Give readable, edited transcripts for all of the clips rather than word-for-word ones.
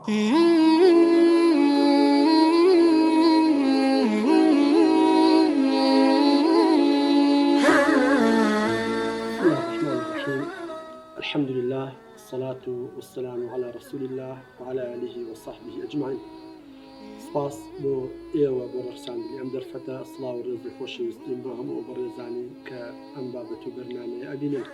بسم الله الرحمن الرحیم الحمد لله الصلاة والسلام على رسول الله وعلى آله وصحبه أجمعين سپاس بۆ ئێوە بۆ ڕەخساندنی ئەم دەرفەتە سڵاو و ڕێز و خۆشەویستیم بۆ هەموو ئەو بەڕێزانی کە ئەم بابەت و بەرنامەیە ئەبینن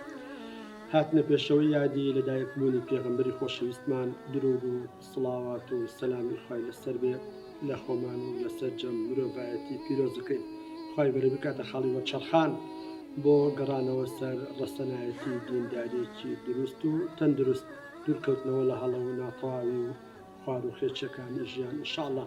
هاتنە پێشەوەی یادی لەدایکبوونی پێغەمبەری خۆشەویستمان درود و سڵاوات و سەلامی خوای لەسەر بێ لە خۆمان و لە سەرجەم مرۆڤایەتی پیرۆزەکەین خوای گەورە بکاتە خاڵی وەرچەرخان بۆ گەڕانەوە سەر ڕەسەنایەتی دینداریەکی دروست و تەندروست دوورکەوتنەوە لە هەڵە و ناتەواوی و خوار و خێچەکانی ژیان ان شاء اللە.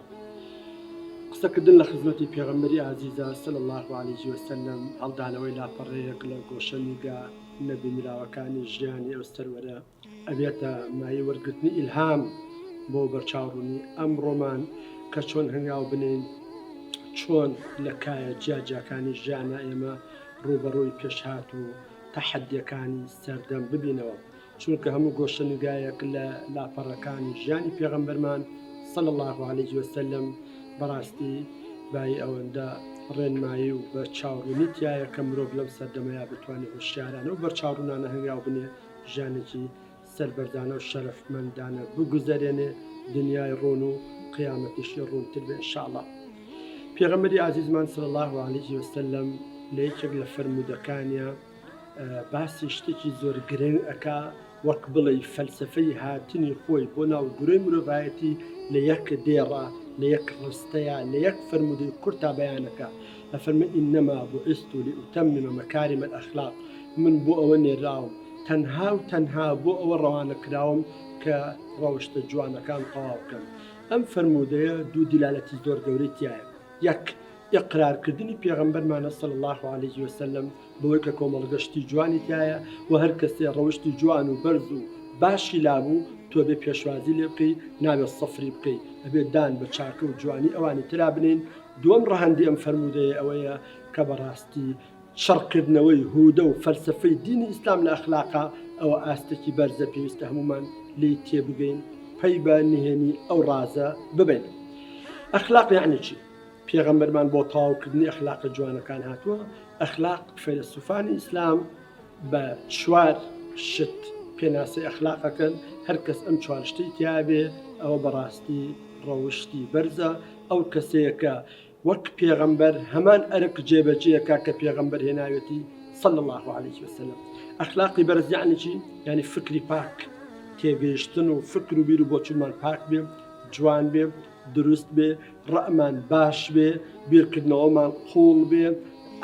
قسەکردن لە خزمەتی پێغەمبەری ئازیزا صلی اللە علیه وسلم هەڵدانەوەی لاپەڕەیەک لە گۆشەنیگا نەبینراوەکانی ژیانی ئەو سەروەرە ئەبێتە مایەی وەرگرتنی ئیلهام بۆ بەرچاوڕوونی ئەمڕۆمان کە چۆن هەنگاو بنێین چۆن لە کایە جیاجیاکانی ژیانا ئێمە ڕووبەڕووی پێشهات و تەحەدیەکانی سەردەم ببینەوە. چونکە هەموو گۆشەنیگایەک لە لاپەڕەکانی ژیانی پێغەمبەرمان صلی اللە علیه وسلم بەڕاستی بایی ئەوەندە ڕێنمایی و بەرچاوڕوونی تیایە کە مرۆڤ لەم سەردەمەیا بتوانێت هۆشیارانە و بەرچاوڕوونانە هەنگاو بنێ ژیانێکی سەربەرزانە و شەرەفمەندانە بگوزەرێنێ دنیای ڕوون و قیامەتیشی ڕوونتر بێ ان شاء اللە. پێغەمبەری ئازیزمان صلی اللە علیه وسلم لە یەکێک لە فەرموودەکانیا باسی شتێکی زۆر گرنگ ئەکا وەک بڵێی فەلسەفەی هاتنی خۆی بۆ ناو گرۆی مرۆڤایەتی لە یەک دێڕا لە یەک ڕستەیا لە یەک فەرموودەی کورتا بەیانەکا ئەفەرمێ انما بعثت لاتمم مکارم الاخلاق من بۆ ئەوە نێراوم تەنها و تەنها بۆ ئەوە ڕەوانە کراوم کە ڕەوشتە جوانەکان تەواو بکەم ئەم فەرموودەیە دوو دیلالەتی زۆر گەورەی تیایە یەک، ئیقرار کردنی پێغەمبەرمانە صلی اللە علیه وسلم بەوەی کە کۆمەڵگە شتی جوانی تیایە و هەر کەسێ ڕەوشتی جوان و بەرز و باشی لابوو تۆ بێ پێشوازی لێ بکەی نابێ سفری بکەی ئەبێ دان بە چاکە و جوانی ئەوانی ترا بنێین دووەم ڕەهەندی ئەم فەرموودەیە ئەوەیە کە بەڕاستی چڕکردنەوەی هودە و فەلسەفەی دینی ئیسلام لە ئەخلاقا ئەوە ئاستێکی بەرزە پێویستە هەموومان لێی تێبگەین پەی بە نهێنی ئەو ڕازە ببەین. ئەخلاق یەعنی چی؟ پێغەمبەرمان بۆ تەواوکردنی ئەخلاقە جوانەکان هاتووە، ئەخلاق فەیلەسوفانی ئیسلام بە چوار شت پێناسەی ئەخلاق ئەکەن، هەر کەس ئەم چوار شتەی تیابێ ئەوە بەڕاستی ڕەوشتی بەرزە، ئەو کەسەیە کە وەک پێغەمبەر هەمان ئەرک جێبەجێ کا کە پێغەمبەر هێناوێتی صلی اللە علیه وسلم. ئەخلاقی بەرز یەعنی چی؟ یەعنی فکری پاک، تێگەیشتن و فکر و بیر و بۆچوونمان پاک بێ، جوان بێ، دروست بێ، ڕەئمان باش بێ، بیرکردنەوەمان قووڵ بێ،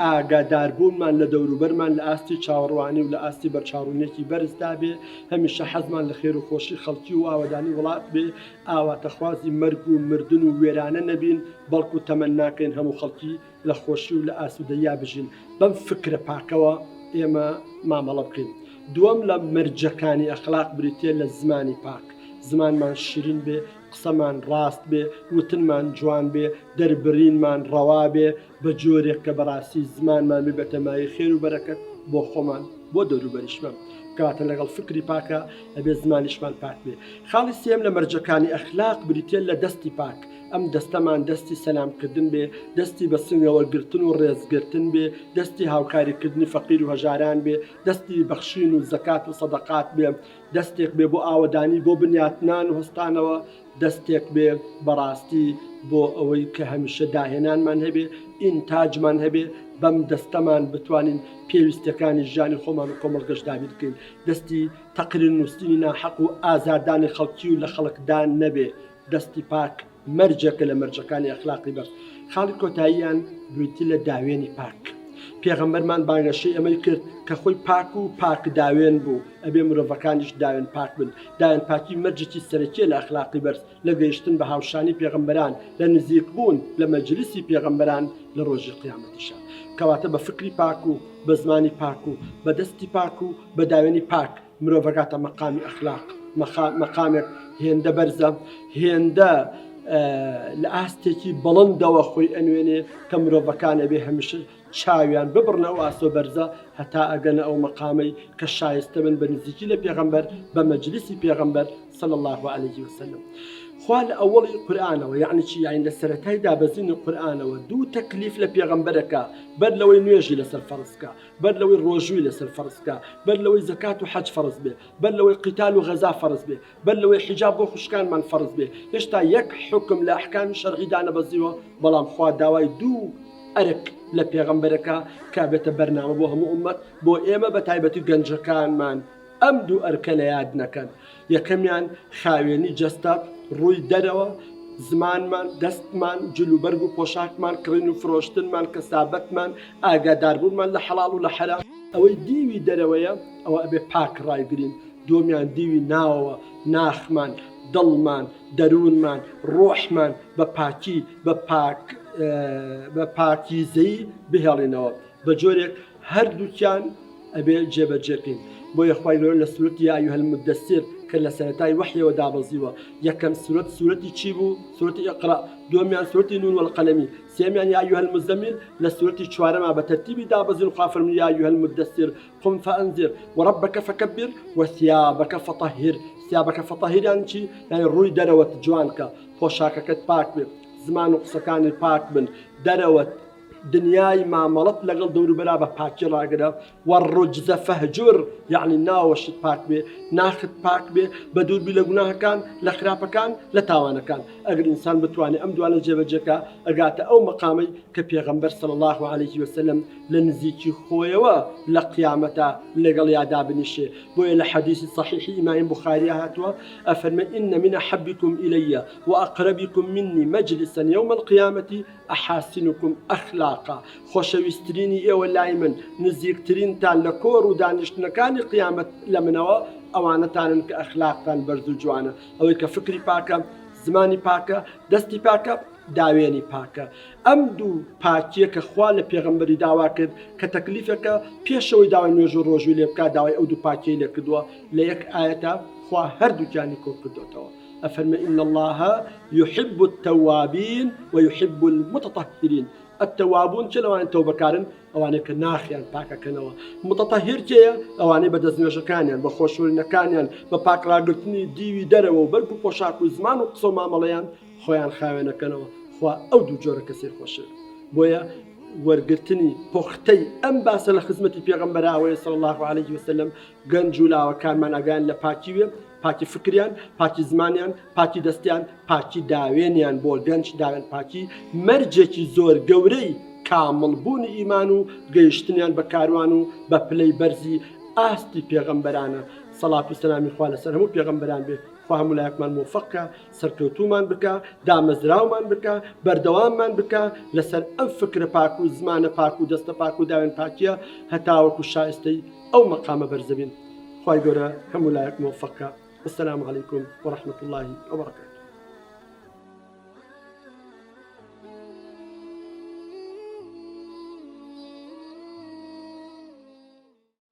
ئاگاداربوونمان لە دەوروبەرمان لە ئاستی چاوەڕوانی و لە ئاستی بەرچاوڕوونیەکی بەرزدا بێ، هەمیشە حەزمان لە خێر و خۆشی خەڵکی و ئاوەدانی وڵات بێ، ئاواتەخوازی مەرگ و مردن و وێرانە نەبین، بەڵکو تەمەنناکەین هەموو خەڵکی لە خۆشی و لە ئاسوودەییا بژین، بەم فکرە پاکەوە ئێمە مامەڵە بکەین. دووەم لە مەرجەکانی ئەخلاق بریتییە لە زمانی پاک، زمانمان شیرین بێ، قسەمان ڕاست بێ، وتنمان جوان بێ، دەربرینمان ڕەوا بێ، بە جۆرێک کە بەڕاستی زمانمان ببێتە مایەی خێر و بەرەکەت بۆ خۆمان بۆ دەوروبەریشمان. کەواتە لەگەڵ فکری پاکا ئەبێ زمانیشمان پاک بێ. خاڵی سێیەم لە مەرجەکانی ئەخلاق بریتییە لە دەستی پاک. ئەم دەستەمان دەستی سەلام کردن بێ، دەستی بە سنگەوە گرتن و ڕێز گرتن بێ، دەستی هاوکاری کردنی فەقیر و هەژاران بێ، دەستی بەخشین و زەکات و سەدەقات بێ، دەستێک بێ بۆ ئاوەدانی، بۆ بنیاتنان و هەستانەوە، دەستێک بێ بەڕاستی بۆ ئەوەی کە هەمیشە داهێنانمان هەبێ، ئینتاجمان هەبێ، بەم دەستەمان بتوانین پێویستیەکانی ژیانی خۆمان و کۆمەڵگەش دابین بکەین، دەستی تەقریر نووسینی ناحەق و ئازاردانی خەڵکی و لە خەڵکدان نەبێ، دەستی پاک مەرجێکە لە مەرجەکانی ئەخلاقی بەرز. خاڵی کۆتاییان بریتی لە داوێنی پاک. پێغەمبەرمان بانگەشەی ئەمەی کرد کە خۆی پاک و پاک داوێن بوو، ئەبێ مرۆڤەکانیش داوێن پاک بن. داوێن پاکی مەرجێکی سەرەکیە لە ئەخلاقی بەرز، لە گەیشتن بە هاوشانی پێغەمبەران، لە نزیک بوون لە مەجلیسی پێغەمبەران لە ڕۆژی قیامەتیشا. کەواتە بە فکری پاک و بە زمانی پاک و بە دەستی پاک و بە داوێنی پاک مرۆڤ ئەگاتە مەقامی ئەخلاق، مەقامێک هێندە بەرزە، هێندە لە ئاستێکی بەڵندەوە خۆی ئەنوێنێ کە مرۆڤەکان ئەبێ هەمیشە چاویان ببڕنە ئەو ئاسۆ بەرزە هەتا ئەگەنە ئەو مەقامەی کە شایستە بن بە نزیکی لە پێغەمبەر بە مەجلیسی پێغەمبەر صلی الله علیه وسلم. خوا لە ئەوەڵی قورئانەوە یەعنی چی یانی لە سەرەتای دابەزینی قورئانەوە دوو تەکلیف لە پێغەمبەرەکە بەر لەوەی نوێژی لەسەر فەرز کا بەر لەوەی ڕۆژووی لەسەر فەرز کا بەر لەوەی زەکات و حەج فەرز بێ بەر لەوەی قیتال و غەزا فەرز بێ بەر لەوەی حیجاب بۆ خوشکانمان فەرز بێ هێشتا یەک حوکم لە ئەحکامی شەرعی دانەبەزیوە بەڵام خوا داوای دوو ئەرک لە پێغەمبەرەکە کا بێتە بەرنامە بۆ هەموو ئوممەت بۆ ئێمە بە تایبەتی گەنجەکانمان ئەم دوو ئەرکە لە یاد نەکەن، یەکەمیان خاوێنی جەستە، ڕووی دەرەوە، زمانمان، دەستمان، جلوبەرگ و پۆشاکمان، کڕین و فرۆشتنمان، کەسابەتمان، ئاگاداربوونمان لە حەڵاڵ و لە حەرام، ئەوەی دیوی دەرەوەیە ئەوە ئەبێ پاک ڕایگرین، دووەمیان دیوی ناوەوە، ناخمان، دڵمان، دەروونمان، ڕۆحمان بە پاکی، بە پاک، بە پاکیزەیی بهێڵینەوە، بە جۆرێک هەردووکیان ئەبێ جێبەجێ بکەین بۆیە خوای گەورە لە سورەتی یا ایها المدثر کە لە سەرەتای وەحیەوە دابەزیوە یەکەم سورەت سورەتی چی بوو سورەتی اقرا دووەمیان سورەتی نون والقلمی سێمیان یا ایها المزمل لە سورەتی چوارەما بە تەرتیبی دابەزین خوا فەرمووی یا ایها المدثر قم فانذر وربك فكبر وثيابك فطهر ثيابك فطهر یان چی یعنی ڕووی دەرەوەت جوان کە پۆشاکەکەت پاک بێ زمان و قسەکانی پاک بن دەرەوەت دنیای مامەڵەت لەگەڵ دەوروبەرا بە پاکی ڕاگرە، والرجز فاهجر، یەعنی ناوەشت پاک بێ، ناخت پاک بێ، بەدوور بی لە گوناهەکان، لە خراپەکان، لە تاوانەکان. ئەگەر ئینسان بتوانێ ئەم دوانە جێبەجێ کا، ئەگاتە ئەو مەقامەی کە پێغەمبەر صلی اللە علیه وسلم لە نزیکی خۆیەوە لە قیامەتا لەگەڵیا دابنیشێ. بۆیە لە حەدیسی صەحیحی ئیمایم بوخاریا هاتووە، ئەفەرمێ، ان من احبکم الی واقربکم منی مجلسا یوم القیامە احاسنکم اخلاقا، خۆشەویستترینی ئێوە لای من، نزیکترینتان لە کۆڕ و دانیشتنەکانی قیامەت لە منەوە، ئەوانەتانن کە ئەخلاقتان بەرز و جوانە، ئەوەی کە فکری پاکە، زمانی پاکە، دەستی پاکە، داوێنی پاکە. ئەم دوو پاکییە کە خوا لە پێغەمبەری داوا کرد، کە تەکلیفێکە، پێشەوەی داوای نوێژ و ڕۆژووی لێ بکات، داوای ئەو دوو پاکییەی لێ کردووە، لە یەک ئایەتا خوا هەردووکیانی کۆ کردۆتەوە. ئەفەرمێ ان اللە یحب التوابین و یحب المتطهرین التوابون کێ لەوانەی تەوبەکارن ئەوانەی کە ناخیان پاکەکەنەوە متطهر کێیە ئەوانەی بە دەستنوێژەکانیان بە خۆشۆرینەکانیان بە پاک ڕاگرتنی دیوی دەرەوە و بەرگ و پۆشاک و زمان و قسە و مامەڵەیان خۆیان خاوێنەکەنەوە خوا ئەو دوو جۆرە کەسەی خۆشەوێت بۆیە وەرگرتنی پوختەی ئەم باسە لە خزمەتی پێغەمبەراوەیە صلی الله علیه وسلم گەنج و لاوەکانمان ئاگایان لە پاکی وێ پاکی فکریان، پاکی زمانیان، پاکی دەستیان، پاکی داوێنیان بۆ گەنج داوێن پاکی مەرجێکی زۆر گەورەی کامڵ بوونی ئیمان و گەیشتنیان بە کاروان و بە پلەی بەرزی ئاستی پێغەمبەرانە سەڵات و سەلامی خوا لەسەر هەموو پێغەمبەران بێ خوا هەموو لایەکمان مۆفەق کا سەرکەوتوومان بکا دامەزراومان بکا بەردەواممان بکا لەسەر ئەم فکرە پاک و زمانە پاک و دەستە پاک و داوێن پاکیە هەتاوەکو شایستەی ئەو مەقامە بەرزە بین. خوای گەورە هەموو لایەک مۆفەق کا والسلام علیکم ورحمة اللە وبرکاته.